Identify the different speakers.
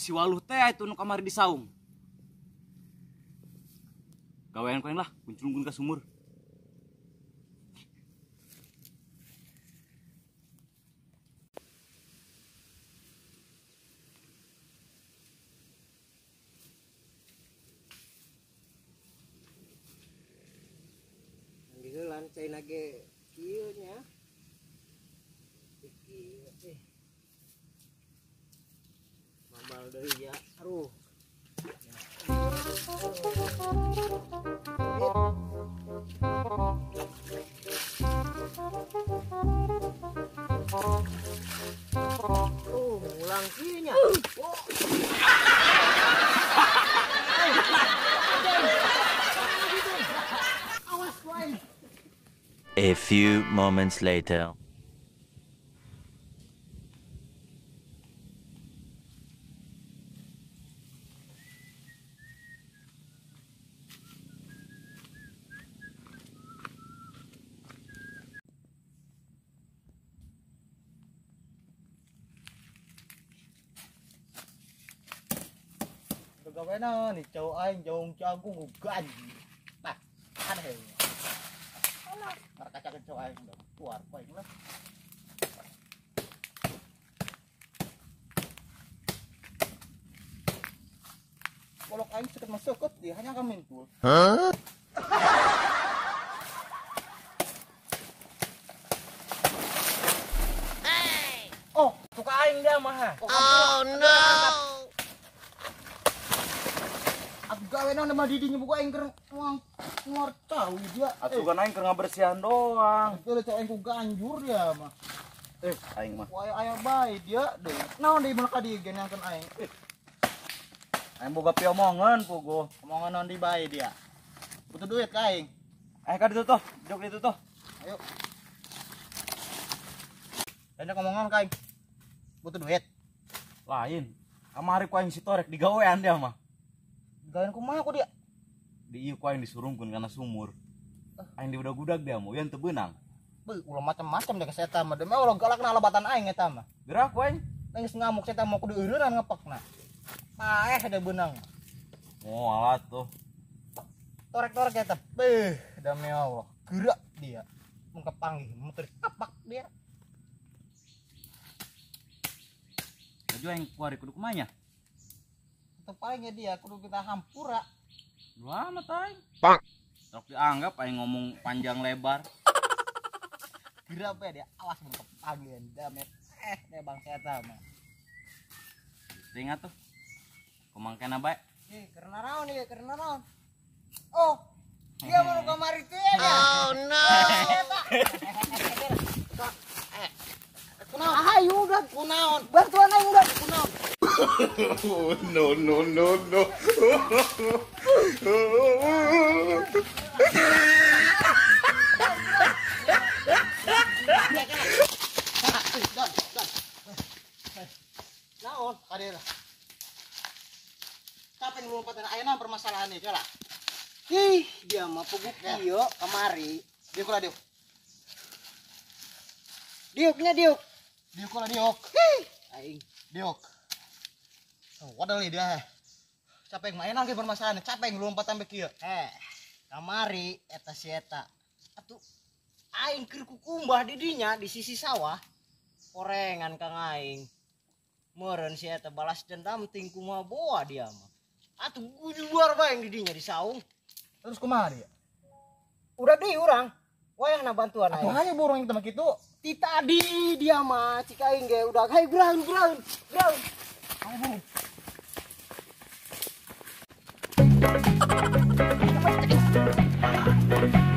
Speaker 1: Si waluh teh itu nu kamari di saung. Gawean koin lah, kunclungkeun ka sumur.
Speaker 2: Diheula cai nage kieu nya. Kieu eh. Mabal deui ya. Aduh. Oh, mulang kieu nya. Oh. Awas wae.
Speaker 3: A few moments later.
Speaker 4: Gawe na ni châu aing jong jagung gan. Nah, aneh. Alah, kacakeun châu aing keluar poing lah. Kolok aing seket masuk dia hanya kami tuh. Hah?
Speaker 1: Oh, suka aing dia mah.
Speaker 2: Oh no.
Speaker 4: Gawe naon mah didinya buka aing keur nguar cau dia.
Speaker 1: Atuh kan aing keur ngabersihan doang.
Speaker 4: Teu cau aing ku ganjur dia mah.
Speaker 1: Aing mah.
Speaker 4: Ku aya bae dia deui. Naon deui mun ka dieu geunangkeun aing.
Speaker 1: Aing boga piomongan puguh.
Speaker 4: Omongan naon deui bae dia. Butuh duit ka aing.
Speaker 1: Ka ditu tuh, jog ditu tuh.
Speaker 4: Ayo. Banyak omongan ka aing. Butuh duit.
Speaker 1: Lain. Kamari ku aing si torek digawean dia mah.
Speaker 4: Gawean kumaha ku dia?
Speaker 1: Di ieu ku aing disurungkeun kana sumur. Aing diudag-udag dia mah, euy teu beunang.
Speaker 4: Beuh, ulah macam-macam deh ka eta mah. Demi Allah galakna lebatan aing eta mah.
Speaker 1: Gerak ku aing.
Speaker 4: Geus ngamuk eta mah kudu eureunnan ngepekna. Paeh da beunang.
Speaker 1: Oh, alat tuh.
Speaker 4: Torek-torek eta. Beuh, demi Allah, gerak dia. Mun kepanggih, muter kapak dia.
Speaker 1: Baju aing kuari kudu kumaha nya?
Speaker 4: Palingnya dia kudu kita hampura.
Speaker 1: Lama aing. Pak. Sok dianggap aing ngomong panjang lebar.
Speaker 4: Kira apa dia? Awas mun kepanggil damet. Dia bangsa eta mah.
Speaker 1: Ingat tuh. Kumangkena bae.
Speaker 2: Ih, karena naon ieu? Karena naon? Oh, dia mau kamari teh ya. Oh no.
Speaker 4: Kunaon? Ayo udah kunaon. Bantuan aing udah kunaon.
Speaker 5: Oh, no, no, no, no.
Speaker 4: Naon, kadir. Capek ngelumpatin ayeuna permasalahan ieu lah.
Speaker 2: Ih, dia mah puguk ieu kamari.
Speaker 4: Diuk lah diuk.
Speaker 2: Diuknya diuk.
Speaker 4: Diuk lah diuk.
Speaker 2: Ih, aing
Speaker 4: diuk. Waduh dia. Capek main lagi permasalahan, capek ngelompat sampai kieu.
Speaker 2: Kamari eta si eta. Atuh aing keur kukumbah di dinya di sisi sawah. Korengan kang aing. Meureun si eta balas dendam ting kumaha boa dia mah. Atuh gujuar bae di dinya di saung.
Speaker 4: Terus kumaha dia?
Speaker 2: Udah deui urang. Wayahna bantuan aing.
Speaker 4: Atuh hayu burung teh mah kitu.
Speaker 2: Ti tadi dia mah cik aing ge udah hayu geraun geraun geraun.
Speaker 4: Ayo burung.
Speaker 2: Thank you.